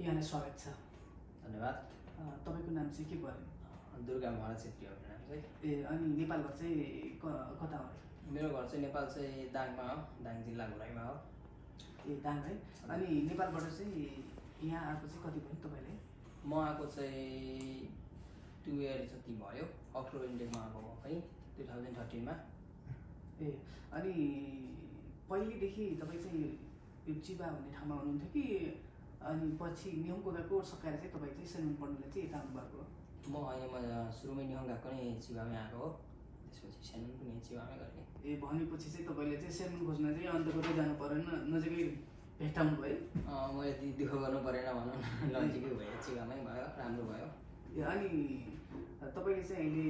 यहाँलाई स्वागत छ। धन्यवाद। तपाईँको नाम चाहिँ के पर्यो? दुर्गा महाराज छेत्री हो मेरो नाम चाहिँ। ए अनि नेपाल घर चाहिँ कता हो? मेरो घर चाहिँ नेपाल चाहिँ दाङमा हो, दाङ जिल्ला घुराईमा हो। ए दाङ है। अनि नेपालबाट चाहिँ यहाँ आएको चाहिँ कति भयो तपाईँले? म आएको चाहिँ 2 इयर जति भयो, अक्टोबर इन्टेकमा आएको हो है 2013 मा। ए अनि पहिलेदेखि तपाईँ चाहिँ यो चिबा भन्ने ठाउँमा हुनुहुन्थ्यो कि अनि पछि नियमको गएको सकाएर चाहिँ तपाईँ चाहिँ सेनन पढ्नुलाई चाहिँ यता आउनुभएको हो? म होइन, म सुरुमै निहङ गएको नै चिबामै आएको हो, त्यसपछि सेनन पनि चिबामै गरेँ। ए भनेपछि चाहिँ तपाईँले चाहिँ सेनन खोज्न चाहिँ अन्त कतै जानु परेन, नजिकै भेट्टाउनु भयो? मैले दुःख गर्नु परेन भनौँ न, नजिकै भयो, चिबामै भयो, राम्रो भयो। ए अनि तपाईँले चाहिँ अहिले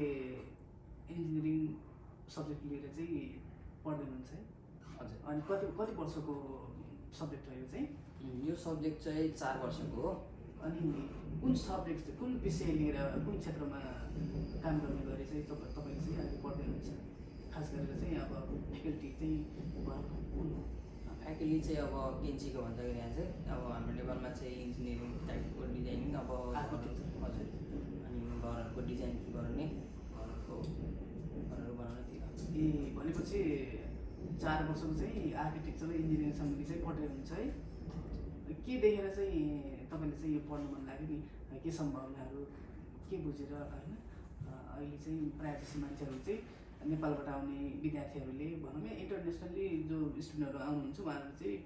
इन्जिनियरिङ सब्जेक्ट लिएर चाहिँ पढ्दै हुनुहुन्छ है? हजुर। अनि कति कति वर्षको सब्जेक्ट हो यो चाहिँ? यो सब्जेक्ट चाहिँ 4 वर्षको हो। अनि कुन सब्जेक्ट चाहिँ कुन विषय लिएर कुन क्षेत्रमा काम गर्ने गरी चाहिँ तपाईँले चाहिँ अहिले पढ्दै हुनुहुन्छ? खास गरेर चाहिँ अब फ्याकल्टी चाहिँ कुन हो? फ्याकल्टी चाहिँ अब केन्चीको भन्दाखेरि यहाँ चाहिँ अब हाम्रो नेपालमा चाहिँ इन्जिनियरिङ टाइपको डिजाइनिङ अब आर्किटेक्चर। हजुर। अनि घरहरूको डिजाइन गर्ने, घरहरूको घरहरू बनाउनतिर। ए भनेपछि 4 वर्षको चाहिँ आर्किटेक्चर र इन्जिनियरिङ सम्बन्धी चाहिँ पढ्दै हुनुहुन्छ है? के देखेर चाहिँ तपाईँले चाहिँ यो पढ्नु मन लाग्यो नि? के सम्भावनाहरू के बुझेर होइन? अहिले चाहिँ प्रायः जस्तो मान्छेहरू चाहिँ नेपालबाट आउने विद्यार्थीहरूले भनौँ या इन्टरनेसनली जो स्टुडेन्टहरू आउनुहुन्छ उहाँहरू चाहिँ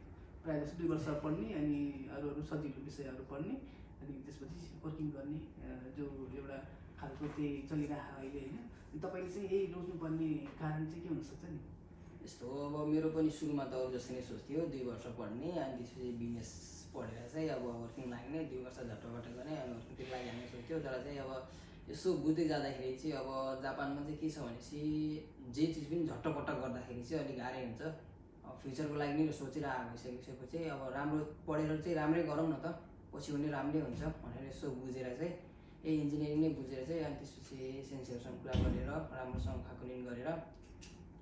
प्रायः जस्तो 2 वर्ष पढ्ने अनि अरू सजिलो विषयहरू पढ्ने अनि त्यसपछि वर्किङ गर्ने जो एउटा खालको त्यही चलिरहेको अहिले होइन? तपाईँले चाहिँ यही रोज्नुपर्ने कारण चाहिँ के हुनसक्छ नि? यस्तो अब मेरो पनि सुरुमा त अरू जस्तो नै सोच्थ्यो, 2 वर्ष पढ्ने अनि त्यसपछि बिजनेस पढेर चाहिँ अब वर्किङ लाग्ने, 2 वर्ष झट्टपट्ट गर्ने अनि वर्किङतिर लागिहाल्ने सोच्थ्यो। तर चाहिँ अब यसो बुझ्दै जाँदाखेरि चाहिँ अब जापानमा चाहिँ के छ भनेपछि जे चिज पनि झट्टपट्ट गर्दाखेरि चाहिँ अलिक गाह्रै हुन्छ। अब फ्युचरको लागि नै सोचिरहेको भइसकेपछि अब राम्रो पढेर चाहिँ राम्रै गरौँ न त, पछि पनि राम्रै हुन्छ भनेर यसो बुझेर चाहिँ इन्जिनियरिङ नै बुझेर चाहिँ अनि त्यसपछि सेन्सेहरूसँग कुरा गरेर राम्रोसँग खाकुलिन गरेर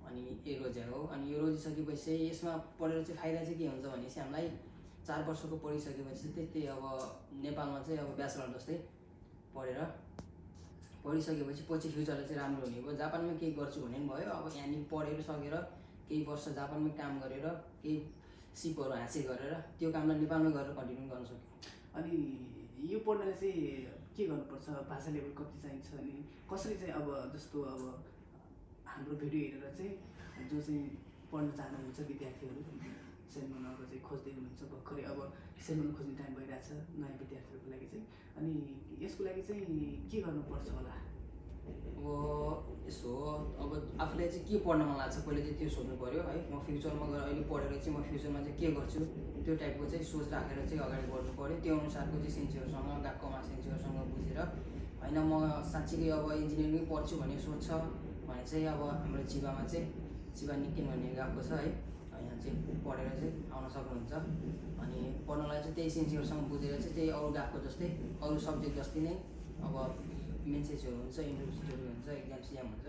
अनि यो रोज्या हो। अनि यो रोजिसकेपछि यसमा पढेर चाहिँ फाइदा चाहिँ के हुन्छ भनेपछि हामीलाई 4 वर्षको पढिसकेपछि त्यही अब नेपालमा चाहिँ अब ब्याचलर जस्तै पढिसकेपछि पछि फ्युचरलाई चाहिँ राम्रो हुने भयो। जापानमा केही गर्छु भने पनि भयो, अब यहाँनिर पढेर सकेर केही वर्ष जापानमै काम गरेर केही सिपहरू हासिल गरेर त्यो कामलाई नेपालमै गरेर कन्टिन्यू गर्न सक्यो। अनि यो पढ्नलाई चाहिँ के गर्नुपर्छ? भाषा लेभल कति चाहिन्छ? अनि कसरी चाहिँ अब जस्तो अब हाम्रो भिडियो हेरेर चाहिँ जो चाहिँ पढ्न चाहनुहुन्छ विद्यार्थीहरू सेनमन अब चाहिँ खोज्दै हुनुहुन्छ, भर्खरै अब सेनमन खोज्ने टाइम भइरहेछ नयाँ विद्यार्थीहरूको लागि चाहिँ, अनि यसको लागि चाहिँ के गर्नुपर्छ होला? अब यसो अब आफूलाई चाहिँ के पढ्न मन लाग्छ पहिला चाहिँ त्यो सोध्नु पऱ्यो है। म फ्युचरमा गएर अहिले पढेर चाहिँ म फ्युचरमा चाहिँ के गर्छु त्यो टाइपको चाहिँ सोच राखेर चाहिँ अगाडि बढ्नु पऱ्यो। त्यो अनुसारको चाहिँ सेन्सीहरूसँग गएकोमा सेन्सीहरूसँग बुझेर होइन म साँच्चीकै अब इन्जिनियरिङ पढ्छु भन्ने सोच छ भने चाहिँ अब हाम्रो चिबामा चाहिँ चिबा निकेन भन्ने गएको छ है, यहाँ चाहिँ पढेर चाहिँ आउन सक्नुहुन्छ। अनि पढ्नलाई चाहिँ त्यही सेन्सीहरूसँग बुझेर चाहिँ त्यही अरू गएको जस्तै अरू सब्जेक्ट जस्तै नै अब मेन्सेसहरू हुन्छ, इन्टरभ्यूहरू हुन्छ, एक्जाम हुन्छ,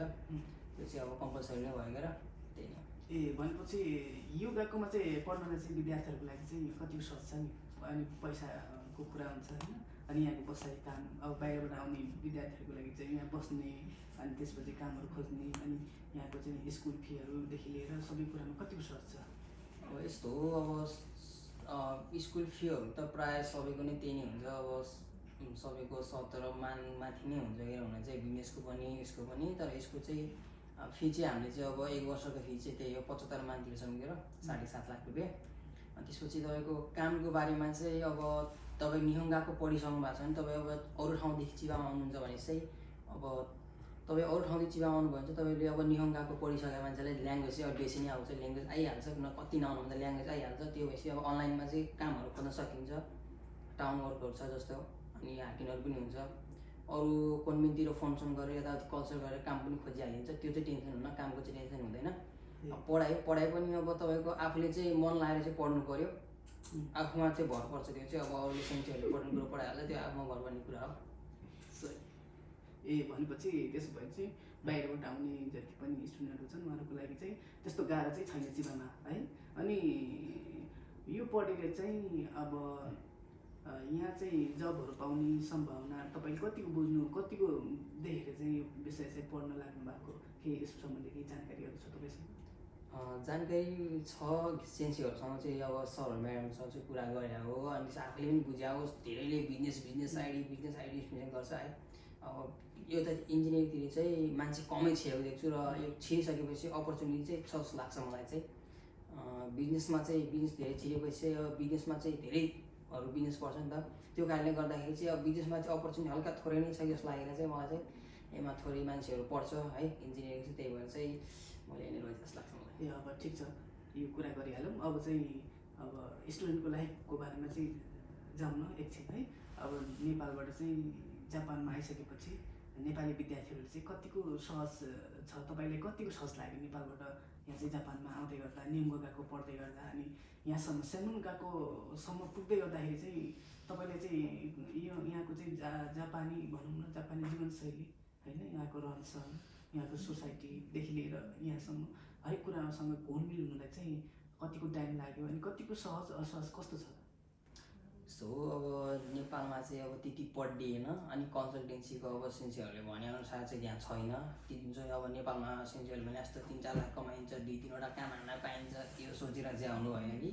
त्यो चाहिँ अब कम्पलसरी नै भएर त्यही हो। ए भनेपछि यो गएकोमा चाहिँ पढ्नलाई चाहिँ विद्यार्थीहरूको लागि चाहिँ कति सहज छ नि? अनि पैसाको कुरा हुन्छ होइन? अनि यहाँको बसाइ काम अब बाहिरबाट आउने विद्यार्थीहरूको लागि चाहिँ यहाँ बस्ने अनि त्यसपछि कामहरू खोज्ने अनि यहाँको चाहिँ स्कुल फीहरूदेखि लिएर सबै कुरामा कतिको सहज छ? अब यस्तो हो, अब स्कुल फीहरू त प्रायः सबैको नै त्यही नै हुन्छ। अब सबैको 17 माथि नै हुन्छ हुन चाहिँ बिजनेसको पनि यसको पनि। तर यसको चाहिँ फी चाहिँ हामीले चाहिँ अब 1 वर्षको फी चाहिँ त्यही हो 75 मान तिर्सकेर 7.5 लाख रुपियाँ। अनि त्यसपछि तपाईँको कामको बारेमा चाहिँ अब तपाईँ निहङ्गाको पढिसक्नु भएको छ भने तपाईँ अब अरू ठाउँदेखि चिबामा आउनुहुन्छ भने चाहिँ अब तपाईँ अरू ठाउँदेखि चिबामा आउनुभयो भने चाहिँ तपाईँले अब निहङ्गाको पढिसकेको मान्छेलाई ल्याङ्ग्वेज चाहिँ अब बेसी नै आउँछ, ल्याङ्ग्वेज आइहाल्छ, कति नआउनु भन्दा ल्याङ्ग्वेज आइहाल्छ। त्यो भएपछि अब अनलाइनमा चाहिँ कामहरू खोज्न सकिन्छ, टाउन वर्कहरू छ जस्तो, अनि हाकिनहरू पनि हुन्छ। अरू कन्भेन्टतिर फोन गरेर यताउति कल्चर गरेर काम पनि खोजिहालिन्छ, त्यो चाहिँ टेन्सन हुन्न, कामको चाहिँ टेन्सन हुँदैन। पढाइ पनि अब तपाईँको आफूले चाहिँ मन लगाएर चाहिँ पढ्नु पऱ्यो, आफूमा चाहिँ भर पर्छ। त्यो चाहिँ अब अरूले सेन्सीहरूले पढ्ने कुरो पढाइहाल्छ, त्यो आफूमा भर पर्ने कुरा हो। ए भनेपछि त्यसो भए चाहिँ बाहिरबाट आउने जति पनि स्टुडेन्टहरू छन् उहाँहरूको लागि चाहिँ त्यस्तो गाह्रो चाहिँ छैन चिबामा है? अनि यो पढेर चाहिँ अब यहाँ चाहिँ जबहरू पाउने सम्भावना तपाईँले कतिको बुझ्नु कतिको देखेर चाहिँ यो विषय चाहिँ पढ्न लाग्नु भएको केही यस सम्बन्धी केही जानकारीहरू छ तपाईँसँग? जानकारी छ सेन्सीहरूसँग चाहिँ अब सर म्याडमसँग चाहिँ कुरा गरेर हो अनि आफूले पनि बुझ्या होस् धेरैले बिजनेस आइडी गर्छ है। अब यो त इन्जिनियरिङतिर चाहिँ मान्छे कमै छिरेको देख्छु र यो छिरिसकेपछि अपर्च्युनिटी चाहिँ छ जस्तो लाग्छ मलाई चाहिँ। बिजनेसमा चाहिँ बिजनेस धेरै छिरेपछि चाहिँ अब बिजनेसमा चाहिँ धेरैहरू बिजनेस पर्छ नि त, त्यो कारणले गर्दाखेरि चाहिँ अब बिजनेसमा चाहिँ अपर्च्युनिटी हल्का थोरै नै छ जस्तो लागेर चाहिँ मलाई चाहिँ यसमा थोरै मान्छेहरू पढ्छ है इन्जिनियरिङ चाहिँ, त्यही भएर चाहिँ मैले यहीँ रहेछ जस्तो लाग्छ मलाई। ए अब ठिक छ, यो कुरा गरिहालौँ। अब चाहिँ अब स्टुडेन्टको लाइफको बारेमा चाहिँ जाउँ न एकछिन है। अब नेपालबाट चाहिँ जापानमा आइसकेपछि नेपाली विद्यार्थीहरू चाहिँ कतिको सहज छ, तपाईँलाई कतिको सहज लाग्यो नेपालबाट यहाँ चाहिँ जापानमा आउँदै गर्दा, निम्गो गएको पढ्दै गर्दा अनि यहाँसम्म सेमुन गएकोसम्म पुग्दै गर्दाखेरि चाहिँ तपाईँले चाहिँ यो यहाँको चाहिँ जापानी भनौँ न, जापानी जीवनशैली होइन, यहाँको रहनसहन, यहाँको सोसाइटीदेखि लिएर यहाँसम्म हरेक कुरासँग घुलमिल हुनुलाई चाहिँ कतिको टाइम लाग्यो अनि कतिको सहज असहज कस्तो छ? सो अब नेपालमा चाहिँ अब त्यति पढिएन अनि कन्सल्टेन्सीको अब सेन्सीहरूले भनेअनुसार चाहिँ यहाँ छैन। जुन अब नेपालमा सेन्सीहरूले भने जस्तो 3-4 लाख कमाइन्छ, 2-3वटा काम हान्न पाइन्छ, त्यो सोचेर चाहिँ आउनु भएन कि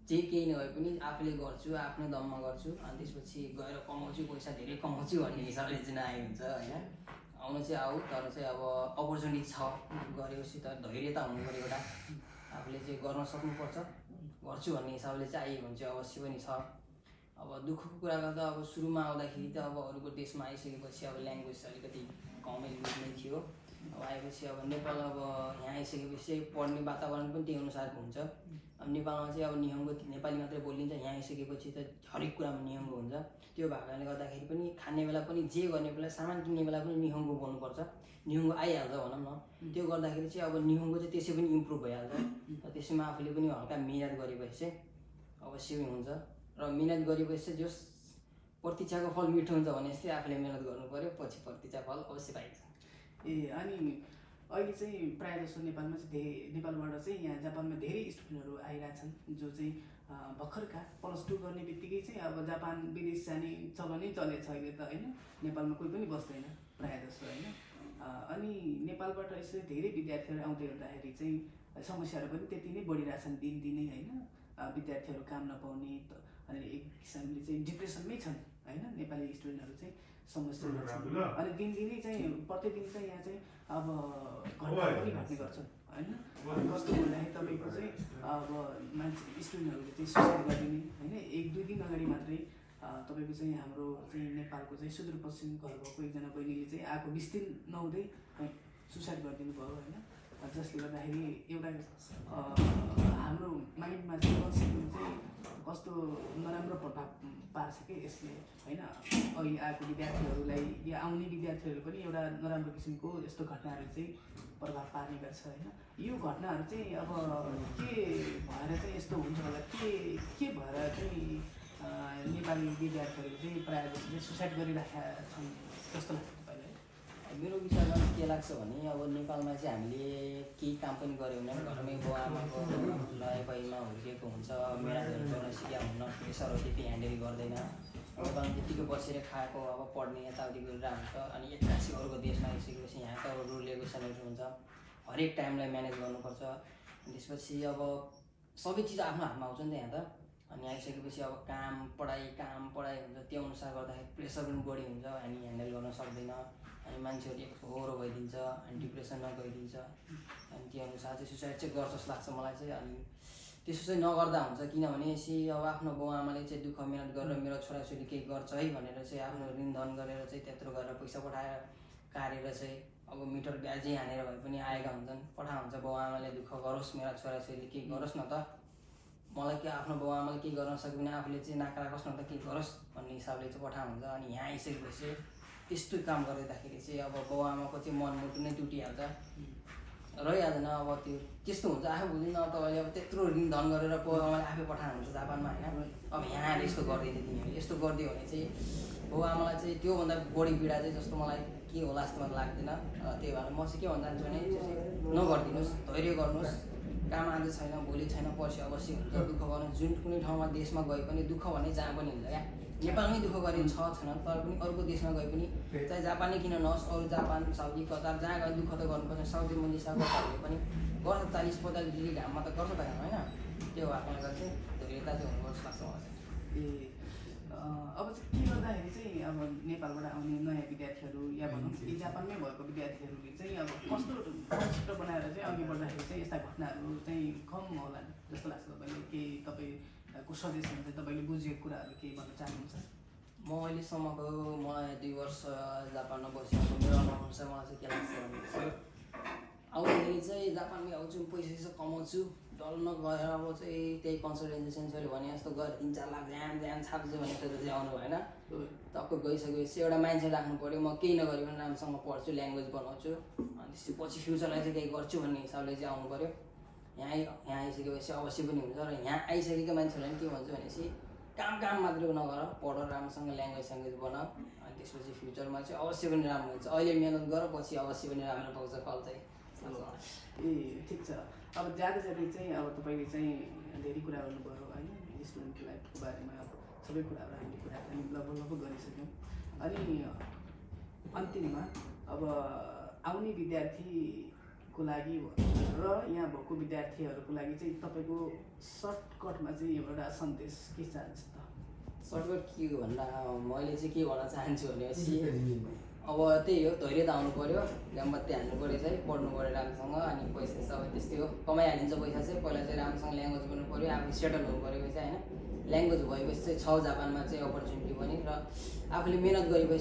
जे केही नभए पनि आफूले गर्छु, आफ्नो दममा गर्छु अनि त्यसपछि गएर कमाउँछु, पैसा धेरै कमाउँछु भन्ने हिसाबले चाहिँ नआएको हुन्छ होइन। आउनु चाहिँ आऊ, तर चाहिँ अब अपर्च्युनिटी छ, गरेपछि त धैर्यता हुनु पऱ्यो एउटा, आफूले चाहिँ गर्न सक्नुपर्छ, गर्छु भन्ने हिसाबले चाहिँ आयो भने चाहिँ अवश्य पनि छ। अब दुःखको कुरा गर्दा अब सुरुमा आउँदाखेरि त अब अरूको देशमा आइसकेपछि अब ल्याङ्ग्वेज अलिकति कमै बुझ्ने थियो। अब आएपछि अब नेपाल अब यहाँ आइसकेपछि पढ्ने वातावरण पनि त्यही अनुसारको हुन्छ। अब नेपालमा चाहिँ अब निहङ्गो नेपाली मात्रै बोलिन्छ, यहाँ आइसकेपछि त हरेक कुरामा निहङ्गो हुन्छ। त्यो भएकोले गर्दाखेरि पनि खाने बेला पनि जे गर्ने बेला सामान किन्ने बेला पनि निहङ्गो बोल्नुपर्छ, निहङ्गो आइहाल्छ भनौँ न। त्यो गर्दाखेरि चाहिँ अब निहङ्गो चाहिँ त्यसै पनि इम्प्रुभ भइहाल्छ। त्यसैमा आफूले पनि हल्का मिहिनेत गरेपछि चाहिँ अवश्य हुन्छ र मिहिनेत गरेपछि चाहिँ जस प्रतीक्षाको फल मिठो हुन्छ भने जस्तै आफूले मिहिनेत गर्नु पऱ्यो, पछि प्रतीक्षा फल अवश्य पाइन्छ। ए अनि अहिले चाहिँ प्रायः जसो नेपालमा चाहिँ नेपालबाट चाहिँ यहाँ जापानमा धेरै स्टुडेन्टहरू आइरहेछन् जो चाहिँ भर्खरका +2 गर्ने बित्तिकै चाहिँ अब जापान विदेश जाने चलनै चलेछ अहिले त होइन। नेपालमा कोही पनि बस्दैन प्रायः जसो होइन। अनि नेपालबाट यसरी धेरै विद्यार्थीहरू आउँदै गर्दाखेरि चाहिँ समस्याहरू पनि त्यति नै बढिरहेछन् दिनदिनै होइन। विद्यार्थीहरू काम नपाउने अनि एक किसिमले चाहिँ डिप्रेसनमै छन् होइन नेपाली स्टुडेन्टहरू चाहिँ समस्यामा छन्। अनि दिनदिनै चाहिँ प्रतिदिन चाहिँ यहाँ चाहिँ अब घटना पनि घट्ने गर्छन् होइन। कस्तो भन्दाखेरि तपाईँको चाहिँ अब मान्छे स्टुडेन्टहरूले चाहिँ सुसाइड गरिदिने होइन। 1-2 दिन अगाडि मात्रै तपाईँको चाहिँ हाम्रो चाहिँ नेपालको चाहिँ सुदूरपश्चिम घर भएको एकजना बहिनीले चाहिँ आएको 20 दिन नहुँदै सुसाइड गरिदिनु भयो होइन। जसले गर्दाखेरि एउटा हाम्रो माइन्डमा चाहिँ कन्सेप्टमा चाहिँ कस्तो नराम्रो प्रभाव पार्छ कि यसले होइन। अघि आएको विद्यार्थीहरूलाई या आउने विद्यार्थीहरू पनि एउटा नराम्रो किसिमको यस्तो घटनाहरू चाहिँ प्रभाव पार्ने गर्छ होइन। यो घटनाहरू चाहिँ अब के भएर चाहिँ यस्तो हुन्छ होला, के भएर चाहिँ नेपाली विद्यार्थीहरू चाहिँ प्रायः जस्तो सुसाइड गरिरहेका छन् जस्तो लाग्छ तपाईँलाई? मेरो विचारमा के लाग्छ भने अब नेपालमा चाहिँ हामीले केही काम पनि गऱ्यो भने घरमै बाउ आमाको लय पहिमा हुर्किएको हुन्छ, मेहनतहरू गर्न सिकेको हुन्न, प्रेसरहरू त्यति ह्यान्डल गर्दैन। नेपालमा त्यत्तिकै बसेर खाएको अब पढ्ने यताउति गरेर हुन्छ अनि एक्कासी अरूको देशमा आइसकेपछि यहाँको अब रुल रेगुलेसनहरू हुन्छ, हरेक टाइमलाई म्यानेज गर्नुपर्छ। त्यसपछि अब सबै चिज आफ्नो हातमा आउँछ नि त यहाँ त। अनि आइसकेपछि अब काम पढाइ हुन्छ, त्यो अनुसार गर्दाखेरि प्रेसर पनि बढी हुन्छ, हामी ह्यान्डल गर्न सक्दैन अनि मान्छेहरू एकहोरो भइदिन्छ अनि डिप्रेसनमा गइदिन्छ। अनि त्यो अनुसार चाहिँ सुसाइड चाहिँ गर्छ जस्तो लाग्छ मलाई चाहिँ। अनि त्यसो चाहिँ नगर्दा हुन्छ, किनभने यसरी अब आफ्नो बाउ आमाले चाहिँ दुःख मिहिनेत गरेर मेरो छोराछोरी केही गर्छ है भनेर चाहिँ आफ्नो ऋणधन गरेर चाहिँ त्यत्रो गरेर पैसा पठाएर काटेर चाहिँ अब मिटर ब्याजै हानेर भए पनि आएका हुन्छन्, पठा हुन्छ। बाउ आमाले दुःख गरोस्, मेरा छोराछोरीले केही गरोस् न त, मलाई के आफ्नो बाउ आमाले केही गर्न सक्दैन, आफूले चाहिँ नाक राखोस् न त, केही गरोस् भन्ने हिसाबले चाहिँ पठा हुन्छ। अनि यहाँ आइसकेपछि त्यस्तो काम गर्दाखेरि चाहिँ अब बाउ आमाको चाहिँ मनमुटु नै टुटिहाल्छ, रहिहाल्दैन। अब त्यो त्यस्तो हुन्छ, आफू बुझ्दैन। तपाईँले अब त्यत्रो ऋणधन गरेर बाउ आमाले आफै पठाउनुहुन्छ जापानमा होइन। अब यहाँ आएर यस्तो गरिदिने तिमीहरूले, यस्तो गरिदियो भने चाहिँ बाउ आमालाई चाहिँ त्योभन्दा बढी पीडा चाहिँ जस्तो मलाई के होला जस्तो मलाई लाग्दैन। त्यही भएर म चाहिँ के भन्न चाहन्छु भने नगरिदिनुहोस्, धैर्य गर्नुहोस्, काम आज छैन भोलि छैन पर्सि अवश्य हुन्छ दुःख गर्नु जुन कुनै ठाउँमा देशमा गए पनि दुःख भने जहाँ पनि हुन्छ क्या नेपालमै दुःख गरे छैन तर पनि अर्को देशमा गए पनि चाहे जापानै किन नहोस् अरू जापान साउदी कतार जहाँ गए दुःख त गर्नुपर्छ साउदी मलेसियाकोहरूले पनि गर्छ 40-45 डिग्री घाममा त गर्छ त काम होइन त्यो भएकोले गर्दा चाहिँ धैर्यता चाहिँ हुनुपर्छ लाग्छ मलाई ए अब चाहिँ के गर्दाखेरि चाहिँ अब नेपालबाट आउने नयाँ विद्यार्थीहरू या भनौँ कि जापानमै भएको विद्यार्थीहरूले चाहिँ अब कस्तो कन्सेप्ट बनाएर चाहिँ अघि बढ्दाखेरि चाहिँ यस्ता घटनाहरू चाहिँ कम होला जस्तो लाग्छ तपाईँले केही तपाईँको सजेसन चाहिँ तपाईँले बुझेको कुराहरू केही भन्न चाहनुहुन्छ म अहिलेसम्मको मलाई 2 वर्ष जापानमा बसेको मेरो अनुभव चाहिँ मलाई चाहिँ के लाग्छ भने आउँदाखेरि चाहिँ जापानमै आउँछु पैसा कमाउँछु डल्ल गएर अब चाहिँ त्यही कन्सल्टेन्सी सेन्सरले भने जस्तो गएर 3-4 लाख ध्यान छाप्छु भने चाहिँ आउनु भएन टक्क गइसकेपछि एउटा मान्छे राख्नु पऱ्यो म केही नगरिकन राम्रोसँग पढ्छु ल्याङ्ग्वेज बनाउँछु अनि त्यसपछि पछि फ्युचरलाई चाहिँ केही गर्छु भन्ने हिसाबले चाहिँ आउनु पऱ्यो यहाँ आइसकेपछि अवश्य पनि हुन्छ र यहाँ आइसकेको मान्छेहरूलाई पनि के भन्छु भनेपछि काम मात्रै नगर पढ राम्रोसँग ल्याङ्ग्वेज बनाऊ अनि त्यसपछि फ्युचरमा चाहिँ अवश्य पनि राम्रो हुन्छ अहिले मिहिनेत गर पछि अवश्य पनि राम्रो पाउँछ फल चाहिँ ए ठिक छ अब जाँदै चाहिँ अब तपाईँले चाहिँ धेरै कुरा गर्नुभयो होइन स्टुडेन्ट लाइफको बारेमा अब सबै कुराहरू हामीले कुराकानी लगभग गरिसक्यौँ अनि अन्तिममा अब आउने विद्यार्थीको लागि र यहाँ भएको विद्यार्थीहरूको लागि चाहिँ तपाईँको सर्टकटमा चाहिँ एउटा सन्देश के चाहन्छ त सर्टकट के भन्दा मैले चाहिँ के भन्न चाहन्छु भनेपछि अब त्यही हो धैर्यता आउनु पऱ्यो गामबत्ती हाल्नु पऱ्यो चाहिँ पढ्नु पऱ्यो राम्रोसँग अनि पैसा सबै त्यस्तै हो कमाइहालिन्छ पैसा चाहिँ पहिला चाहिँ राम्रोसँग ल्याङ्ग्वेज गर्नु पऱ्यो आफू सेटल हुनु पऱ्यो चाहिँ होइन ल्याङ्ग्वेज भएपछि चाहिँ छ जापानमा चाहिँ अपर्च्युनिटी पनि र आफूले मिहिनेत गरेपछि